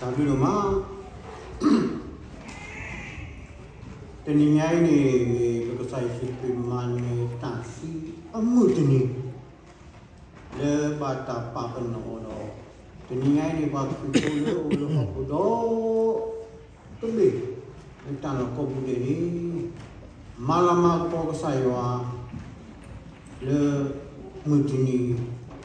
တၢ်ဘျုးဒိၣ်မး, တနံၤညါအံၤန့ၣ် မ့ၢ်ပကစၢ်ယ့ၣ်ၡူးခရံာ်မၤနၢၤတၢ်သံအမုၢ်တနံၤ လၢဘၣ်တၢ်ပာ်ပနီၣ်အီၤဒီး တနံၤညါအံၤန့ၣ် ပှၤခရံာ်ဖိလၢအိၣ်လၢဟီၣ်ခိၣ်ဒီတဘ့ၣ် လၢတၢ်လီၢ်ကိးပူၤဒဲးန့ၣ် မၤလၤမၤကပီၤကစၢ်ယွၤ လၢမုၢ်တနံၤ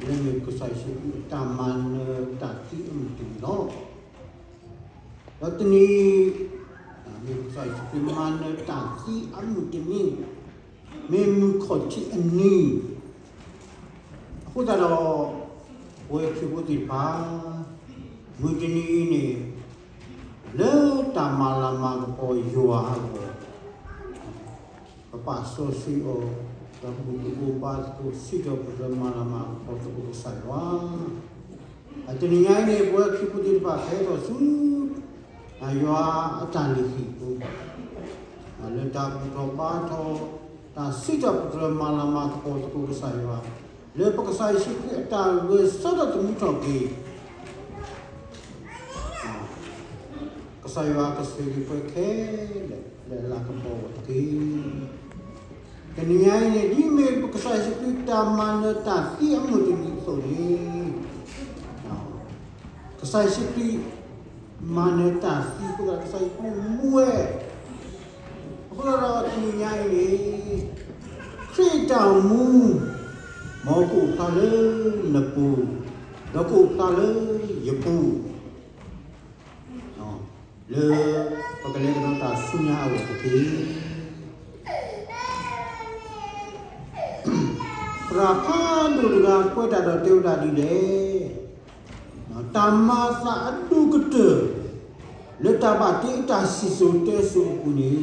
လၢမ့ၢ်ကစၢ်ယ့ၣ်ၡူးခရံာ်အတၢ်မၤနၢၤတၢ်သံအမုၢ်တနံၤလီၤ. ဒီးတနံၤ မ့ၢ်ကစၢ်ယ့ၣ်ၡူးခရံာ်မၤနၢၤတၢ်သံအမုၢ်တနံၤ မ့ၢ်မုၢ်ခီၣ်ထံးအနံၤ အဃိသတးဒီး ပဝဲခရံာ်ဖိသ့ၣ်တဖၣ် မုၢ်တနံၤအံၤန့ၣ် လၢတၢ်မၤလၤမၤကပီၤယွၤအဂီၢ် ပပာ်စီဆှံအီၤ ဒီးဘူၣ်သကိးဘါသကိး စံးထီၣ်ပတြၢၤမၤလၤမၤကပီၤသကိးကစၢ်ယွၤ တနံၤညါအံၤန့ၣ် ပဝဲခရံာ်ဖိသ့ၣ်တဖၣ် ကဟဲထီၣ်ဆူ ယွၤအတၢ်လုၢ်ဟံၣ်အပူၤ လၢတၢ်ဘူၣ်ထီၣ်ဘါထီၣ် တၢ်စံးထီၣ်ပတြၢၤမၤလၤမၤကပီၤသကိးကစၢ်ယွၤ လၢပကစၢ်ယ့ၣ်ၡူးခရံာ်အတၢ်ဂဲၤဆၢထၢၣ်သမူထီၣ်က့ၤ ကစၢ်ယွၤကဆိၣ်ဂ့ၤပှၤခဲလၢာ် လၢအလၤကပီၤအီၤတက့ၢ်. တနံၤညါအံၤန့ၣ် ဒ်မ့ၢ်ပကစၢ်ယ့ၣ်ၡူးခရံာ်တၢ်မၤနၢၤတၢ်သံအမုၢ်တနံၤအသိးန့ၣ် ကစၢ်ယ့ၣ်ၡူးခရံာ် မၤနၢၤတၢ်သံအဃိသတး ကစၢ်ယ့ၣ်ၡူးခရံာ်မူဝဲ အဃိသတးဒီးတနံၤညါအံၤန့ၣ် ခရံာ်အတၢ်မူ မ်ကအိၣ်ဖျါလၢနပူၤ ဒီးကအိၣ်ဖျါလၢယပူၤ လၢပကလဲၤကဒီးတၢ်ဆူညါအဂီၢ်တက့ၢ်. သရၣ်ဖးဒိၣ်တဂၤကွဲးတၢ်ဒီးတဲဝဲဒၣ်ဒ်လဲၣ်, တၢ်မၤအသးအဒိၣ်ကတၢၢ် လၢတၢ်ဘၣ်တ့အတၢ်စံၣ်စိၤတဲစိၤအပူၤန့ၣ်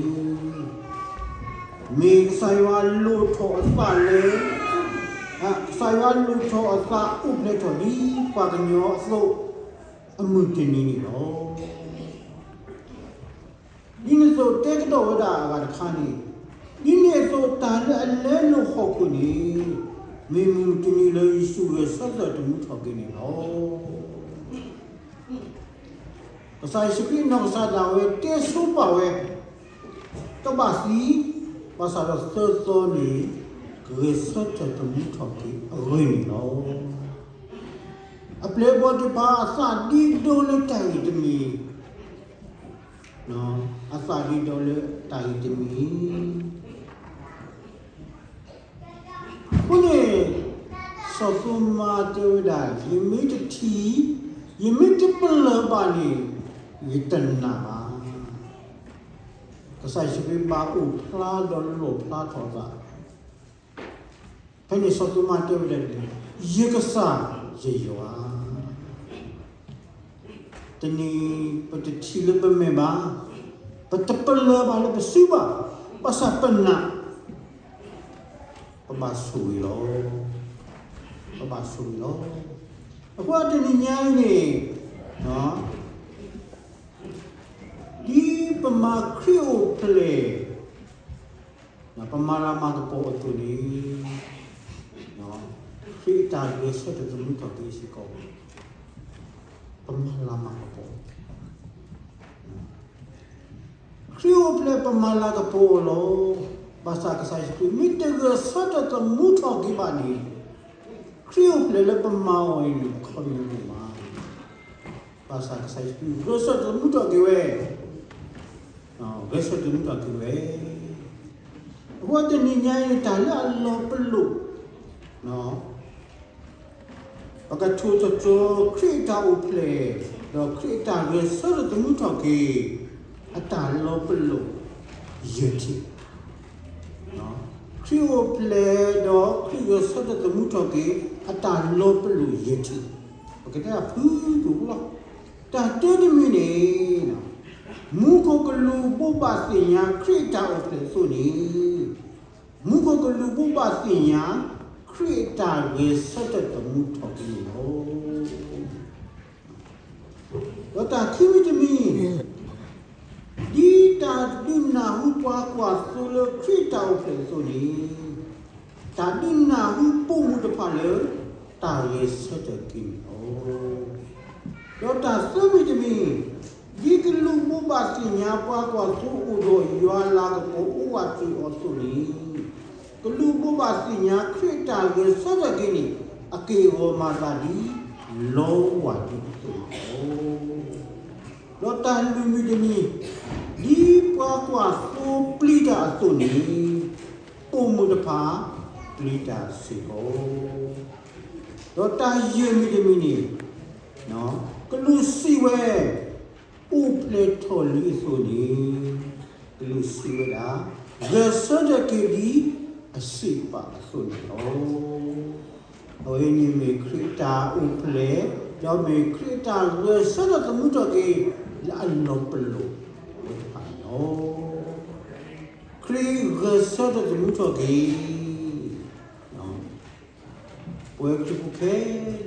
မ့ၢ်ကစၢ်ယွၤလိၣ်ထီၣ်အသးလၢ ကစၢ်ယွၤလိၣ်ထီၣ်အသးအိၣ်ဖျဲၣ်ထီၣ်ဒ်ပှၤကညီအသိး အမုၢ်တနံၤန့ၣ်လီၤ. ဒ်န့ၣ်အသိးတဲကဒီးဝဲဒၣ်အဂၤတခါန့ၣ်, ဒ်န့ၣ်အသိးတၢ်လၢအလဲလိာ်ဟီၣ်ခိၣ်န့ၣ် မ့ၢ်မုၢ်တနံၤလၢယ့ၣ်ၡူးဂဲၤဆၢထၢၣ်သမူထီၣ်က့ၤန့ၣ်လီၤ. ကစၢ်ယ့ၣ်ၡူးခရံာ်အနီၢ်ကစၢ်ဒၣ်ဝဲတဲဆိပာ်ဝဲ တဘၣ်သံ, ဘၣ်ဆၣ်ဒီးသၢသီန့ၣ် ကဂဲၤဆၢထၢၣ်သမူထီၣ်က့ၤအဂ့ၢ်န့ၣ်လီၤ. အပျဲၢ်အဘီၣ်သ့ၣ်တဖၣ်အသးဒ့ဒီလၢတၢ်ဂ့ၢ်တမံၤ, အသးဒ့ဒီလၢတၢ်ဂ့ၢ်တမံၤ အဃိန့ၣ် စီၤသိၤမါတဲဝဲဒၣ် ယမ့ၢ်တထံၣ်, ယမ့ၢ်တပလၢၢ်ဘၣ်န့ၣ် ယတနာ်ဘၣ်. ကစၢ်ယ့ၣ်ၡူးခရံာ်ဘၣ်အိၣ်ဖျါဒီးလီၣ်ဖျါထီၣ်အသး ဖဲန့ၣ်စီၤသိၤမါတဲဝဲဒၣ်ဒ်လဲၣ်, ယကစၢ်ယယွၤ, တနံၤပတထံၣ်လၢပမဲာ်ဘၣ်, ပတပလၢၢ်ဘၣ်လၢပစုဘၣ်, ဘၣ်ဆၣ်ပနာ်, ပဘၣ်ဆိၣ်ဂ့ၤလီၤ, ပဘၣ်ဆိၣ်ဂ့ၤလီၤ. အဃိတနံၤညါအံၤန့ၣ် ဒ်ပမၤခရံာ်အိၣ်ဖျဲၣ် ပမၤလၤမၤကပီၤအသိးန့ၣ် ခရံာ်အတၢ်ဂဲၤဆၢထၢၣ်သမူထီၣ်က့ၤစ့ၢ်ကီး ပမၤလၤမၤကပီၤ, ခရံာ်အိၣ်ဖျဲၣ်ပမၤလၤကပီၤအီၤလီၤ. ဘၣ်ဆၣ်ကစၢ်ယ့ၣ်ၡူးခရံာ်မ့ၢ်တဂဲၤဆၢထၢၣ်သမူထီၣ်က့ၤဘၣ်န့ၣ် ခရံာ်အိၣ်ဖျဲၣ်လၢပမၤအီၤအံၤန့ၣ် ခီမ့ၢ်မ့ၢ်မး ဘၣ်ဆၣ်ကစၢ်ယ့ၣ်ၡူးခရံာ်ဂဲၤဆၢထၢၣ်သမူထီၣ်က့ၤဝဲ, ဂဲၤဆၢထၢၣ်သမူထီၣ်က့ၤဝဲ. အဃိတနံၤညါအံၤန့ၣ် တၢ်လၢအလီၤပလိာ် ပကထိၣ်သတြီၤခရံာ်အတၢ်အိၣ်ဖျဲၣ် ဒီးခရံာ်အတၢ်ဂဲၤဆၢထၢၣ်သမူထီၣ်က့ၤ အတၢ်လီၤပလိာ် ယဲၢ်ထံၣ် ခရံာ်အိၣ်ဖျဲၣ်ဒီးခရံာ်ဂဲၤဆၢထၢၣ်သမူထီၣ်က့ၤ အတၢ်လီၤပလိာ်ယဲၢ်ထံၣ်, ပကတဲဒၣ်ဖုၣ်ဖုၣ်လီၤ. တၢ်တၢတမံၤန့ၣ် မူခိၣ်ကလူးဘိးဘၣ်သ့ၣ်ညါခရံာ်အတၢ်အိၣ်ဖျဲၣ်အသိးန့ၣ် မူခိၣ်ကလူးဘိးဘၣ်သ့ၣ်ညါ ခရံာ်အတၢ်ဂဲၤဆၢထၢၣ်သမူထီၣ်က့ၤန့ၣ်လီၤ. ဒီးတၢ်ခံမံၤတမံၤ ဒ်တၢ်ဒုးနၢ်ဟူပှၤကွၢ်သိလၢခရံာ်အတၢ်အိၣ်ဖျဲၣ်အသိးန့ၣ် တၢ်ဒုးနၢ်ဟူပိာ်မုၣ်တဖၣ်လၢ တၢ်ဂဲၤဆၢထၢၣ်က့ၤန့ၣ်လီၤ. ဒီးတၢ်သၢမံၤတမံၤ, ဒ်ကလူးဘိးဘၣ်သ့ၣ်ညါပှၤကွၢ်သိအိၣ်ဒီးယွၤလၤကပီၤအိၣ်ဝးတ့ၢ်အီၤအသိးန့ၣ်, ကလူးဘိးဘၣ်သ့ၣ်ညါခရံာ်အတၢ်ဂဲၤဆၢထၢၣ်က့ၤန့ၣ် အက့ၢ်အဂီၤမၤသးဒ်လီဝၢ်ဒံးအသိးန့ၣ်လီၤ. ဒီးတၢ်လွံၢ်မံၤတမံၤ, ဒ်ပှၤကွၢ်သိပျံၤတၢ်အသိးန့ၣ်, ပိာ်မုၣ်တဖၣ်ပျံၤတၢ်စ့ၢ်ကီး, ဒီးတၢ်ယဲၢ်မံၤတမံၤန့ၣ်, ကလူးစံးဝဲ, အိၣ်ဖျဲၣ်ထီၣ်လံအသိးန့ၣ်, ကလူးစံးဝဲဒၣ်, ဂဲၤဆၢထၢၣ်က့ၤဒ်အစံးပာ်အသိးန့ၣ်လီၤ. အဝဲန့ၣ်မ့ၢ်ခရံာ်အတၢ်အိၣ်ဖျဲၣ်, ဒီးမ့ၢ်ခရံာ်အတၢ်ဂဲၤဆၢထၢၣ်သမူထီၣ်က့ၤ လၢအလီၤပလိာ်ဝဲတဖၣ်န့ၣ်လီၤ. ခရံာ်ဂဲၤဆၢထၢၣ်သမူထီၣ်က့ၤ ပဝဲခရံာ်ဖိခဲ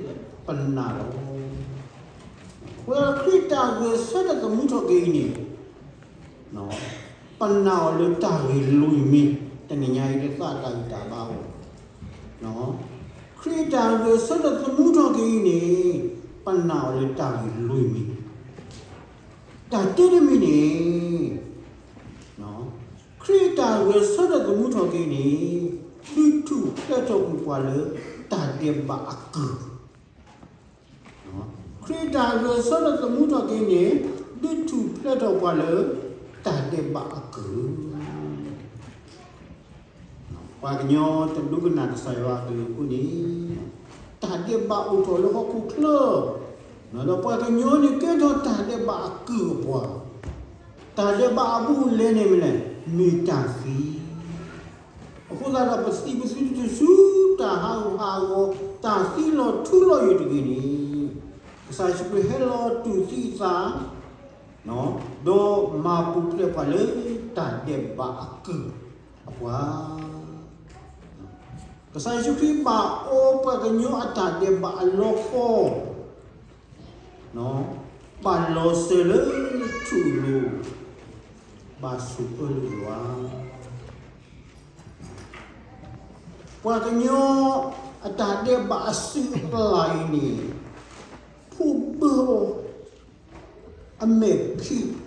လၢာ်ပနာ်လီၤ. အဃိဒီးခရံာ်တၢ်ဂဲၤဆၢထၢၣ်သမူထီၣ်က့ၤအံၤန့ၣ်, ပနာ်အီၤလၢတၢ်ဂ့ၢ်လွံၢ်မံၤ, တနံၤညါအံၤတသးတၢ်ဂံၢ်တၢ်ဘါအဂီၢ်, ခရံာ်တၢ်ဂဲၤဆၢထၢၣ်သမူထီၣ်က့ၤအံၤန့ၣ်, ပနာ်အီၤလၢတၢ်ဂ့ၢ်လွံၢ်မံၤ, တၢ်တၢတမံၤန့ၣ် ခရံာ်အတၢ်ဂဲၤဆၢထၢၣ်သမူထီၣ်က့ၤန့ၣ်, ဒုးထူၣ်ဖျဲးထီၣ်ကွံာ်ပှၤလၢတၢ်ဒဲးဘးအကုၢ်, ခရံာ်အတၢ်ဂဲၤဆၢထၢၣ်သမူထီၣ်က့ၤန့ၣ်, ဒုးထူၣ်ဖျဲးထီၣ်ပှၤလၢတၢ်ဒဲးဘးအကုၢ် ပှၤကညီတဒိကနၣ်ကစၢ်ယွၤအကလုၢ်အဃိန့ၣ်, တၢ်ဒဲးဘးအိၣ်ထီၣ်လၢဟီၣ်ခိၣ်ချၢ, ဒီးပှၤကညီန့ၣ်ကဲထီၣ်တၢ်ဒဲးဘးအကုၢ်အပှၤ, တၢ်ဒဲးဘးအဘူးအလဲန့ၣ်မ့ၢ်လဲၣ်, မ့ၢ်တၢ်သံ အဃိသတးဒီးပသံပသံတတုၤဆူတၢ်ဟးဂူာ်ဟးဂီၤ, တၢ်သံလီၤထူလီၤယိာ်တဂ့ၤန့ၣ်, ကစၢ်ယ့ၣ်ၡူးခရံာ်ဟဲလီၤတူၢ်သံအသး, ဒီးမၤပူၤဖျဲးပှၤလၢတၢ်ဒဲးဘးအကုၢ်အပှၤ, ကစၢ်ယ့ၣ်ၡူးခရံာ်ဘၣ်အီပှၤကညီအတၢ်ဒဲးဘးအလီခီ ဘၣ်လီၤစၢၤလၢထူၣ်လိၤ, ဘၣ်ဆိၣ်အၢလၢယွၤ, ပှၤကညီအတၢ်ဒဲးဘးအစုအပျၢ်အံၤန့ၣ်, ဖှိၣ်ဘၢအီၤ, အမဲာ်ခံ,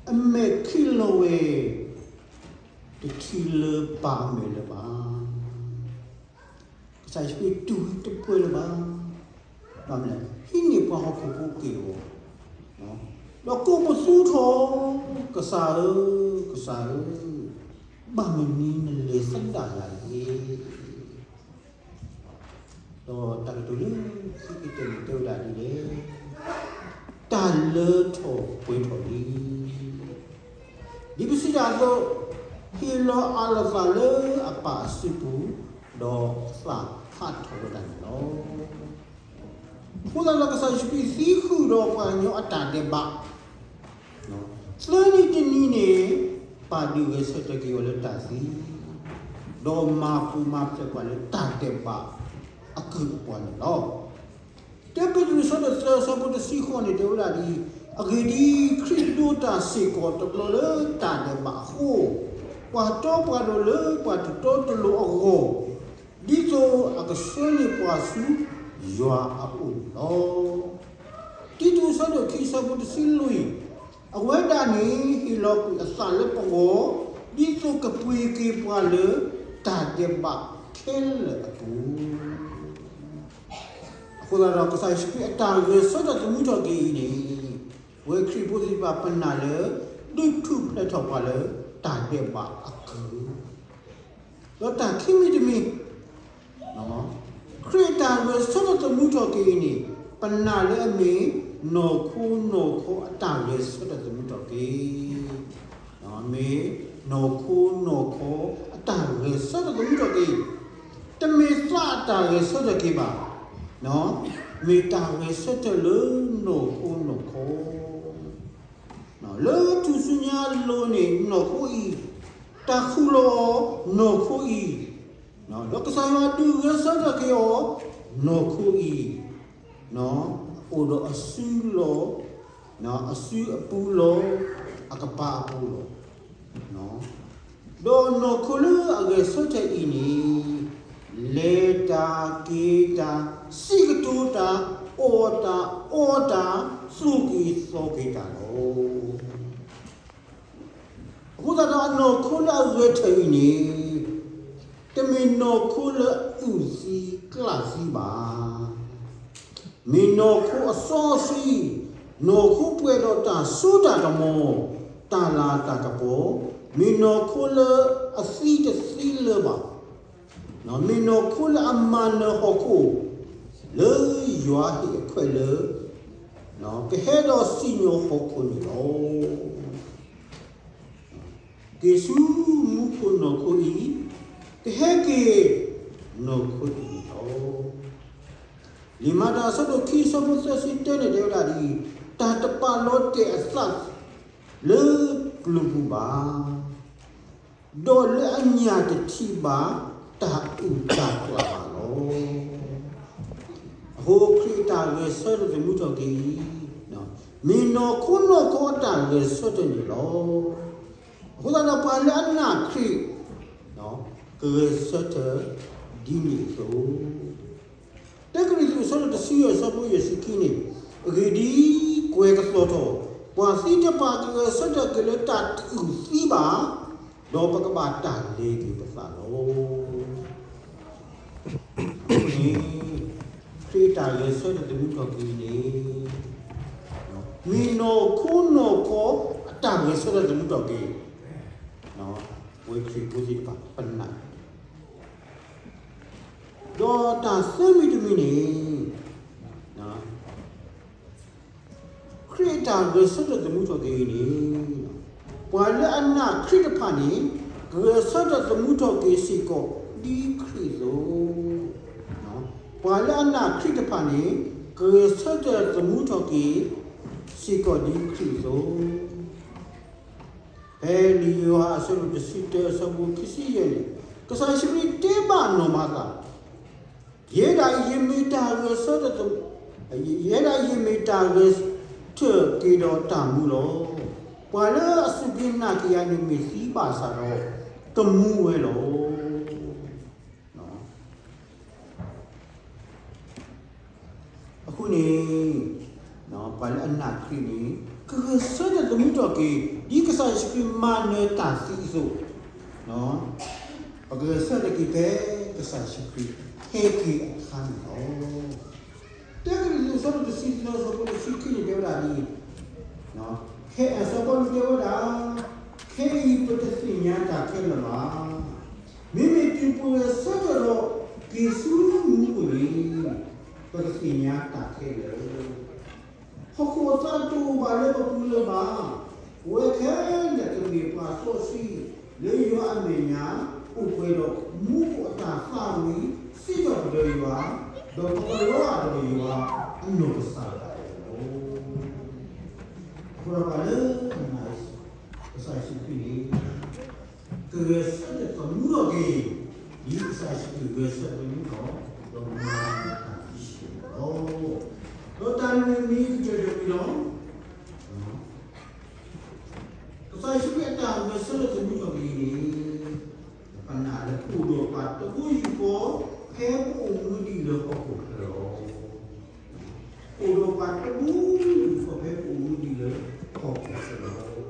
အမဲာ်ခံလီၤဝဲ, တထံၣ်လၢပၢ်အမဲာ်လၢၤဘၣ်. ကစၢ်ယ့ၣ်ၡူးခရံာ်တူၢ်ဝဲတပှဲၤလၢၤဘၣ်. ဘၣ်မနုၤလဲၣ်, ဟံးန့ၢ်ပှၤဟီၣ်ခိၣ်ဖိက့ၢ်အဂီၤ, ဒီးကိးပသူထီၣ်, ကစၢ်ဧၢ, ကစၢ်ဧၢ, ဘၣ်မနုၤနလဲၤသဒၣ်ယၤလဲၣ်. ဒီးတၢ်ကတိၤလၢခံကတၢၢ်န့ၣ်တဲဝဲဒၣ်ဒ်လဲၣ်, တၢ်လၢထီၣ်ပှဲၤထီၣ်လံ. ဒ်ပစံးတၢ်အသိး, ဟ့ၣ်လီၤအးလီၤသးလၢအပၢ်အစုပူၤ, ဒီးသၣ်ဟးထီၣ်ဝဲဒၣ်န့ၣ်လီၤ. အဃိသတးဒီးကစၢ်ယ့ၣ်ၡူးခရံာ်သံဃုာ်ဒီးပှၤကညီအတၢ်ဒဲးဘး သၢနံၤတနံၤန့ၣ်, ပာ်ဒုးဂဲၤဆၢထၢၣ်က့ၤအီၤလၢတၢ်သံ, ဒီးမၤပူၤမၤဖျဲးပှၤလၢတၢ်ဒဲးဘးအကုၢ်အပှၤန့ၣ်လီၤ. တၢပ့းတရူးအဆၢဒိၣ်သၢအဆၢဖိတဆံဃိးန့ၣ် တဲဝဲဒၣ်ဒ်အံၤ, အဂ့ၢ်ဒ်အံၤ, ခရံာ်ဒိးတၢ်စ့ၢ်ကီးတဘျီလၢတၢ်ဒဲးဘးအဃိ, ပှၤတီပှၤလိၤလၢပှၤထူးတီတလိၤအဂီၢ်, ဒ်သိးအကဆှၢန့ၢ်ပှၤဆူယွၤအအိၣ်န့ၣ်လီၤ. တံတူးအဆၢဒိၣ်ခံအဆၢဖိတဆံလွံၢ်, အဝဲဒၣ်န့ၣ်ဟ့ၣ်လီၤကွံာ်အသးလၢပဂီၢ်, ဒ်သိးကပှ့ၤက့ၤပှၤလၢတၢ်ဒဲးဘးခဲလၢာ်အပူၤ. အဃိသတးဒီးကစၢ်ယ့ၣ်ၡူးခရံာ်အတၢ်ဂဲၤဆၢထၢၣ်သမူထီၣ်က့ၤအံၤန့ၣ်, ပဝဲခရံာ်ဖိသ့ၣ်တဖၣ်ပနာ်လၢ ဒုးထူၣ်ဖျဲးထီၣ်ပှၤလၢတၢ်ဒဲးဘးအကုၢ် ဒီးတၢ်ခံမံၤတမံၤ, ခရံာ်အတၢ်ဂဲၤဆၢထၢၣ်သမူထီၣ်က့ၤအံၤန့ၣ်, ပနာ်လၢအမ့ၢ်နီၢ်ခိနီၢ်ခီအတၢ်ဂဲၤဆၢထၢၣ်သမူထီၣ်က့ၤ, မ့ၢ်နီၢ်ခိနီၢ်ခီအတၢ်ဂဲၤဆၢထၢၣ်သမူထီၣ်က့ၤ, တမ့ၢ်သးအတၢ်ဂဲၤဆၢထၢၣ်က့ၤဘၣ်, မ့ၢ်တၢ်ဂဲၤဆၢထၢၣ်လၢနီၢ်ခိနီၢ်ခီ လၢထူၣ်စုညါအလိၤန့ၣ်နီၢ်ခိအံၤ, တၢ်ခူၣ်လီၤအီၤနီၢ်ခိအံၤ, ဒီးကစၢ်ယွၤဒုးဂဲၤဆၢထၢၣ်က့ၤအီၤနီၢ်ခိအံၤ, အိၣ်ဒီးအစုလီၤ, အစုအပူၤလီၤ, အကပၤအပူၤလီၤ. ဒီးနီၢ်ခိလၢအဂဲၤဆၢထၢၣ်အံၤန့ၣ်, လဲၤတၢ်က့ၤတၢ်, စံးကတိၤတၢ်, အီၣ်တၢ်အီတၢ် သူၣ်က့ၤသီက့ၤတၢ်လီၤ. အဃိသတးဒီးအနီၢ်ခိလၢအဂဲၤထၢၣ်အံၤန့ၣ် တမ့ၢ်နီၢ်ခိလၢအအုၣ်သံကျၣ်သံဘၣ်. မ့ၢ်နီၢ်ခိအစီဆှံ, နီၢ်ခိပှဲၤဒီးတၢ်စိတၢ်ကမီၤ, တၢ်လၤတၢ်ကပီၤ, မ့ၢ်နီၢ်ခိလၢအသံတသံလၢၤဘၣ်. မ့ၢ်နီၢ်ခိလၢအမၤနၢၤဟီၣ်ခိၣ် လၢယွၤဟ့ၣ်အခွဲးလၢ ကဟဲဒီးစံၣ်ညီၣ်ဟီၣ်ခိၣ်န့ၣ်လီၤ. က့ၤဆူမူခိၣ်နီၢ်ခိအံၤ, ကဟဲက့ၤနီၢ်ခိအံၤန့ၣ်လီၤ. လံာ်မၤတၢ်အဆၢဒိၣ်ခံအဆၢဖိသၢဆံတၢန့ၣ်တဲဝဲဒၣ်ဒ်အံၤ, တၢ်တပာ်လီၤတဲာ်အသးလၢပျုၤပူၤဘၣ်, ဒီးလၢအညၣ်တထံၣ်ဘၣ်တၢ်အုၣ်တၢ်ကျၣ်ဘၣ်လီၤ. အဃိခရံာ်အတၢ်ဂဲၤဆၢထၢၣ်သမူထီၣ်က့ၤအံၤ, မ့ၢ်နီၢ်ခိနီၢ်ခိအတၢ်ဂဲၤဆၢထၢၣ်န့ၣ်လီၤ. အဃိသတးဒီးပှၤလၢအနာ်ခရံာ် ကဂဲၤဆၢထၢၣ်ဒ်န့ၣ်အသိး တၢကရံၣ်သူးအဆၢဒိၣ်တဆံယဲၢ်အဆၢဖိယဲၢ်ဆံခံန့ၣ်, အဂ့ၢ်ဒ်အံၤ, ကွဲးကသီၣ်ထီၣ်, ပှၤသံတဖၣ်ကဂဲၤဆၢထၢၣ်က့ၤလၢတၢ်တအုၣ်သံဘၣ်, ဒီးပကဘၣ်တၢ်လဲၤက့ၤပသးလီၤ. အဃိန့ၣ်, ခရံာ်အတၢ်ဂဲၤဆၢထၢၣ်သမူထီၣ်က့ၤအံၤန့ၣ်, မ့ၢ်နီၢ်ခိနီၢ်ခိအတၢ်ဂဲၤဆၢထၢၣ်သမူထီၣ်က့ၤ, ပဝဲခရံာ်ဖိသ့ၣ်တဖၣ်ပနာ် ဒီးတၢ်သၢမံၤတမံၤန့ၣ်, ခရံာ်အတၢ်ဂဲၤဆၢထၢၣ်သမူထီၣ်က့ၤအံၤန့ၣ်, ပှၤလၢအနာ်ခရံာ်တဖၣ်န့ၣ်, ကဂဲၤဆၢထၢၣ်သမူထီၣ်က့ၤစ့ၢ်ကီးဒ်ခရံာ်အသိး, ပှၤလၢအနာ်ခရံာ်တဖၣ်န့ၣ်, ကဂဲၤဆၢထၢၣ်သမူထီၣ်က့ၤစ့ၢ်ကီးဒ်ခရံာ်အသိး ဖဲလံာ်ယိၤဟၣ်အဆၢဒိၣ်တဆံတၢအဆၢဖိခံဆံယဲၢ်န့ၣ်, ကစၢ်ယ့ၣ်ၡူးခရံာ်တဲဘၣ်နီၢ်မၤသၤ, ယဲဒၣ်အံၤယမ့ၢ်တၢ်ဂဲၤဆၢထၢၣ်, ယဲဒၣ်အံၤယမ့ၢ်တၢ်ဂဲၤဆၢထၢၣ်က့ၤဒီးတၢ်မူလီၤ. ပှၤလၢအစူၢ်က့ၤနာ်က့ၤယၤန့ၣ်မ့ၢ်သံဘၣ်ဆၣ်ဒီး, ကမူဝဲလီၤ. အဃိန့ၣ်, ပှၤလၢအနာ်ခရံာ်န့ၣ်, ကဂဲၤဆၢထၢၣ်သမူထီၣ်က့ၤ, ဒ်ကစၢ်ယ့ၣ်ၡူးခရံာ်မၤနၢၤတၢ်သံအသိး, ပကဂဲၤဆၢထၢၣ်က့ၤဖဲကစၢ်ယ့ၣ်ၡူးခရံာ်ဟဲက့ၤအခါန့ၣ်လီၤ. တၢကရံၣ်သူးအဆၢဒိၣ်တဆံသၢအဆၢဖိတဆံခံန့ၣ်တဲဝဲဒၣ်ဒ်အံၤ, ဖဲအစီၤပီလူးတဲဝဲဒၣ်, ခဲအံၤပတသ့ၣ်ညါတၢ်ခဲလၢာ်ဘၣ်. မ့မ့ၢ်တုၤပဂဲၤဆၢထၢၣ်ဒီးက့ၤဆူမူခိၣ်န့ၣ်, ပကသ့ၣ်ညါတၢ်ခဲလၢာ်. ဟီၣ်ခိၣ်အသးတအိၣ်ဘၣ်လၢပပူၤလၢၤဘၣ်. ပဝဲခဲလၢာ်ကမ့ၢ်ပှၤစီဆှံ လၢယွၤအမဲာ်ညါ အိၣ်ပှဲၤဒီး မူခိၣ်အတၢ်သးဝံၤ စံးထီၣ်ပတြၢၤယွၤ, ဒီးပကလီၤဂာ်ဒီးယွၤအနီၢ်ကစၢ်ဒၣ်ဝဲလီၤ. အဃိဒီးပှၤလၢအနာ်ကစၢ်ယ့ၣ်ၡူးခရံာ်န့ၣ် ကဂဲၤဆၢထၢၣ်သမူထီၣ်က့ၤ, ဒ်ကစၢ်ယ့ၣ်ၡူးခရံာ်ဂဲၤဆၢထၢၣ်သမူထီၣ်, ဒီးမၤနၢၤတၢ်သံအသိးလီၤ. ဒီးတၢ်မုၢ်မံၤကတၢၢ်တမံၤလီၤ. ကစၢ်ယ့ၣ်ၡူးခရံာ်အတၢ်ဂဲၤဆၢထၢၣ်သမူထီၣ်က့ၤအံၤန့ၣ်, ပနာ်လၢအိၣ်ဒီးပှၤတဘိယူၢ်ဃီ ဖဲပအိၣ်မူဒံးလၢဟီၣ်ခိၣ်ချၢလီၤ. အိၣ်ဒီးပှၤတဘိယူၢ်ဃီ ဖဲပအိၣ်မူဒံးလၢဟီၣ်ခိၣ်ချၢလီၤ.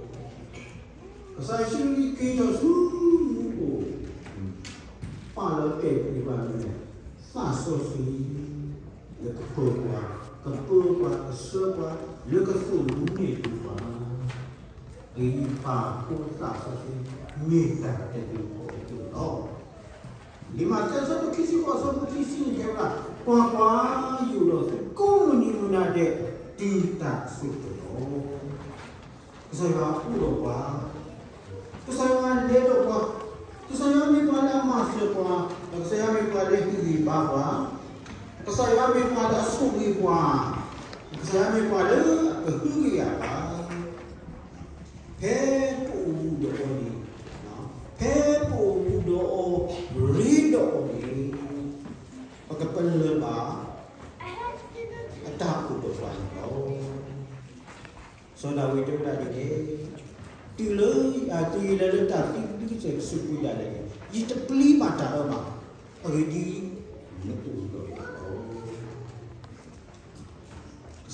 ကစၢ်ယ့ၣ်ၡူးခရံာ်က့ၤထီၣ်ဆူမူခိၣ်, ပာ်လီၤတဲာ်ကွံာ်ပှၤလၢ သးစီဆှံ လၢကပၢပှၤ, ကပၢပှၤ, ကဆှၢပှၤ, လၢကသိၣ်လိနဲၣ်လိပှၤ, အဂံၢ်အဘါအဃိသးစီဆှံ မ့ၢ်တၢ်ကတဲာ်ကတီၤအီၤလီၤ. လံာ်မးသဲအဆၢဒိၣ်ခံဆံဃိးအဆၢဖိခံဆံန့ၣ်တဲဝဲဒၣ်, ကွၢ်ကွၢ်, ယအိၣ်ဒီးသုကိးမုၢ်နံၤမုၢ်နၤဒဲး တုၤတၢ်ဆိၣ်တၢၢ်လီၤ. ကစၢ်ယွၤအိၣ်ဒီးပှၤ, ကစၢ်ယွၤလဲၤဒီးပှၤ, ကစၢ်ယွၤမ့ၢ်ပှၤလၢအမၤစၢၤပှၤ, ကစၢ်ယွၤမ့ၢ်ပှၤလၢဟ့ၣ်ဂံၢ်ဘါပှၤ, ကစၢ်ယွၤမ့ၢ်ပှၤလၢအဆိၣ်ဂ့ၤပှၤ, ကစၢ်ယွၤမ့ၢ်ပှၤလၢအကဟုကယာ်ပှၤ, ဖဲပအိၣ်မူဒီးအီၤန့ၣ်, ဖဲပအိၣ်မူဒီးအီၤ ရ့ဒီးအီၤန့ၣ်, ပကပလၢၢ်ဘၣ် အတၢ်အိၣ်ဒီးပှၤန့ၣ်လီၤ. စီၤဒၤဝံးတဲဝဲဒၣ်ဒ်လဲၣ်, တုၤလၢ, တုၤယလဲၤလၢတၢ်သံဒုကစၢၢ်ကစူးပူၤဒၣ်လဲာ်န့ၣ်, ယတပျံၤဘၣ်တၢ်အၢဘၣ်, အဂ့ၢ်ဒ်အံၤ, နအိၣ်ဒီးယၤလီၤ.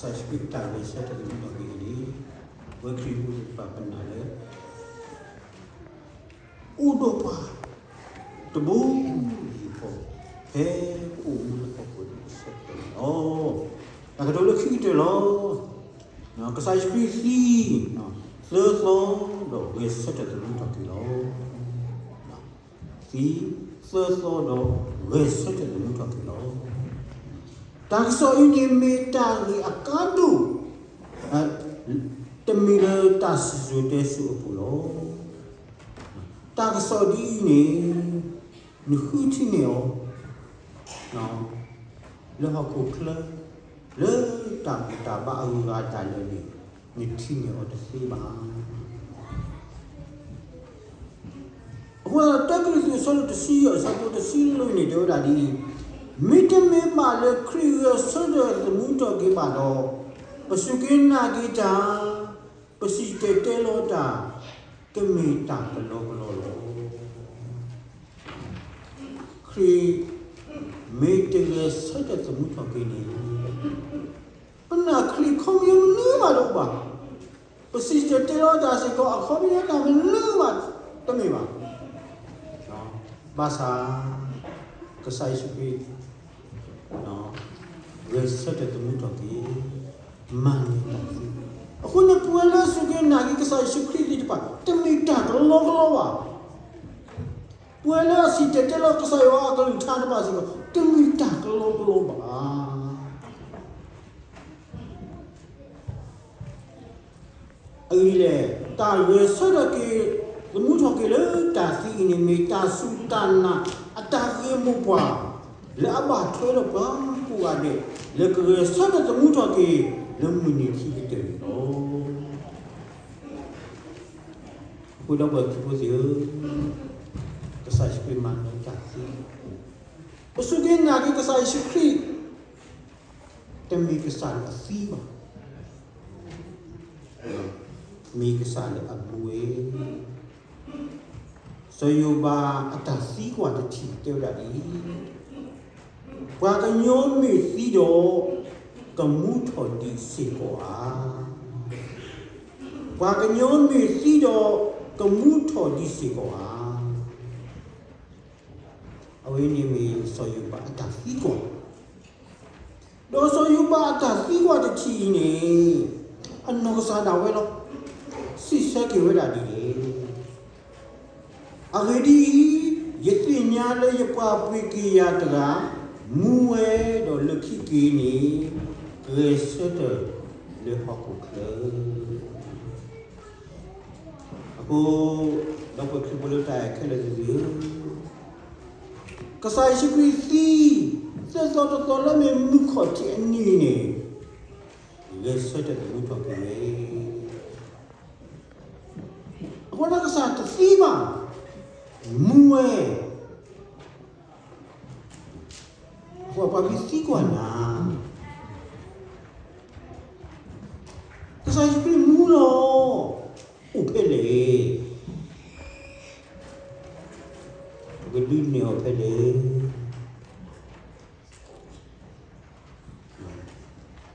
ကစၢ်ယ့ၣ်ၡူးခရံာ်တၢ်ဂဲၤဆၢထၢၣ်သမူထီၣ်က့ၤအံၤန့ၣ်, ပဝဲခရံာ်ဖိသ့ၣ်တဖၣ်ပနာ်လၢ အိၣ်ဒီးပှၤ တဘိယူၢ်ဃီ, ဖဲပအိၣ်မူလၢဟီၣ်ခိၣ်အဆၢကတီၢ်န့ၣ်လီၤ. တၢ်ကတိၤလၢခံကတၢၢ်လီၤ. ကစၢ်ယ့ၣ်ၡူးခရံာ်သံ, သၢသီဒီးဂဲၤဆၢထၢၣ်သမူထီၣ်က့ၤလီၤ. သံ, သၢသီဒီးဂဲၤဆၢထၢၣ်သမူထီၣ်က့ၤလီၤ. တၢ်ကစီၣ်အံၤန့ၣ်မ့ၢ်တၢ်ဂ့ၢ်အကါဒိၣ်, တမ့ၢ်လၢတၢ်စံၣ်စိၤတဲစိၤအပူၤလီၤ. တၢ်ကစီၣ်ဒ်အံၤန့ၣ် နဃုထံၣ်န့ၢ်အီၤ လၢဟီၣ်ခိၣ်ချၢ, လၢတၢ်ဘူၣ်တၢ်ဘါအဂုၤအဂၤဒၣ်လဲာ်န့ၣ် နထံၣ်န့ၢ်အီၤတသ့ဘၣ်. အဃိဒီးတၢကရံၣ်သူးအဆၢဒိၣ်တဆံယဲၢ်အဆၢဖိတဆံလွံၢ်န့ၣ် တဲဝဲဒၣ်ဒ်အံၤ, မ့တမ့ၢ်ဘၣ်လၢခရံာ်ဂဲၤဆၢထၢၣ်သမူထီၣ်က့ၤဘၣ်ဒီး, ပစူၢ်က့ၤနာ်က့ၤတၢ်, ပစံၣ်တဲၤတဲလီၤတၢ်, ကမ့ၢ်တၢ်ကလီကလီလီၤ. ခရံာ်မ့ၢ်တဂဲၤဆၢထၢၣ်သမူထီၣ်က့ၤန့ၣ်, ပနာ်ခရံာ်အခီပညီမနုၤမးတအိၣ်ဘၣ်. ပစံၣ်တဲၤတဲလီၤတၢ်စ့ၢ်ကီးအခီပညီတၢ်မနုၤမးတမ့ၢ်ဘၣ်. ဘၣ်ဆၣ် ကစၢ်ယ့ၣ်ၡူးခရံာ် ဂဲၤဆၢထၢၣ်သမူထီၣ်က့ၤ, မၤန့ၢ်တၢ်သ့. အဃိန့ၣ် ပဝဲလၢအစူၢ်က့ၤနာ်က့ၤကစၢ်ယ့ၣ်ၡူးခရံာ်သ့ၣ်တဖၣ် တမ့ၢ်တၢ်ကလီကလီဘၣ်. ပဝဲလၢအစံၣ်တဲၤတဲလီၤကစၢ်ယွၤအကလုၢ်ကထါတဖၣ်စ့ၢ်ကီး တမ့ၢ်တၢ်ကလီကလီဘၣ်. အဂ့ၢ်ဒ်လဲၣ်, တၢ်ဂဲၤဆၢထၢၣ်က့ၤ သမူထီၣ်က့ၤလၢတၢ်သံအံၤန့ၣ် မ့ၢ်တၢ်စူၢ်တၢ်နာ်အတၢ်ဂ့ၢ်မိၢ်ပှၢ် လၢအဘၣ်ထွဲဒီးပှၤကိးဂၤဒဲး လၢကဂဲၤဆၢထၢၣ်သမူထီၣ်က့ၤ လၢမုၢ်နံၤခံကတၢၢ်န့ၣ်လီၤ. အဃိဒီပုၢ်ဝဲၢ်ခရံာ်ဖိသ့ၣ်ဧၢ, ကစၢ်ယ့ၣ်ၡူးခရံာ်မၤနၢၤတၢ်သ့, ပစူၢ်က့ၤနာ်က့ၤကစၢ်ယ့ၣ်ၡူးခရံာ် တမ့ၢ်ကစၢ်လၢအသံဘၣ်, မ့ၢ်ကစၢ်လၢအမူဝဲ. စီၤယိၤဘးအတၢ်သံကွၢ်တထံၣ်တဲဝဲဒၣ်ဒ်အံၤ, ပှၤကညီမ့ၢ်သံဒီး ကမူထီၣ်ဒံးစ့ၢ်ကီးဧါ. ပှၤကညီမ့ၢ်သံဒီး ကမူထီၣ်ဒံးစ့ၢ်ကီးဧါ. အဝဲန့ၣ်မ့ၢ်စီၤယိၤဘးအတၢ်သံကွၢ်, ဒီးစီၤယိၤဘးအတၢ်သံကွၢ်တထံၣ်အံၤန့ၣ် အနီၢ်ကစၢ်ဒၣ်ဝဲလီၤ. စံးဆၢက့ၤဝဲဒၣ်ဒ်လဲၣ်. အဂ့ၢ်ဒ်အံၤ, ယသ့ၣ်ညါလၢယပှၤပှ့ၤက့ၤယၤတဂၤ မူဝဲဒီးလၢခံက့ၤန့ၣ် ကဂဲၤဆၢထၢၣ်လၢဟီၣ်ခိၣ်ချၢ အဃိ ဒီပုၢ်ဝဲၢ်ခရံာ်ဖိလၢတၢ်အဲၣ်ခဲလၢာ်သ့ၣ်ဧၢ, ကစၢ်ယ့ၣ်ၡူးခရံာ်သံ သၢသီတသီလၢမ့ၢ်မုၢ်ခီၣ်ထံးအနံၤန့ၣ် ဂဲၤဆၢထၢၣ်သမူထီၣ်က့ၤဝဲ. အဃိဒီးကစၢ်တသံဘၣ်, မူဝဲ အဃိပှၤမ့ၢ်သံကွၢ်နၤ, ကစၢ်ယ့ၣ်ၡူးခရံာ်မူလီၤ, အိၣ်ဖဲလဲၣ်, ပကဒုးနဲၣ်အီၤဖဲလဲၣ်,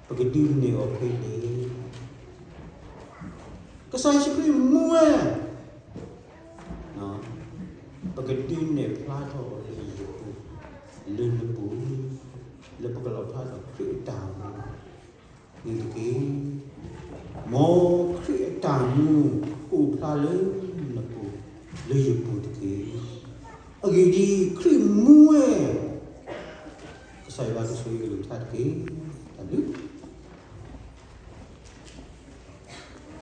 ပကဒုးနဲၣ်အီၤဖဲလဲၣ်. ကစၢ်ယ့ၣ်ၡူးခရံာ်မူဝဲ, ပကဒုးနဲၣ်ဖျါထီၣ်အီၤလၢယပူၤ, လၢနပူၤ, လၢပကလီၣ်ဖျါထီၣ်ခရံာ်အတၢ်မူန့ၣ်တက့ၢ်. မ်ခရံာ်အတၢ်မူအိၣ်ဖျါလၢနပူၤ, လၢယပူၤတက့ၢ်. အဂ့ၢ်ဒ်အံၤ, ခရံာ်မူဝဲ, ကစၢ်ယွၤကဆိၣ်ဂ့ၤကလုၢ်ကထါတက့ၢ်.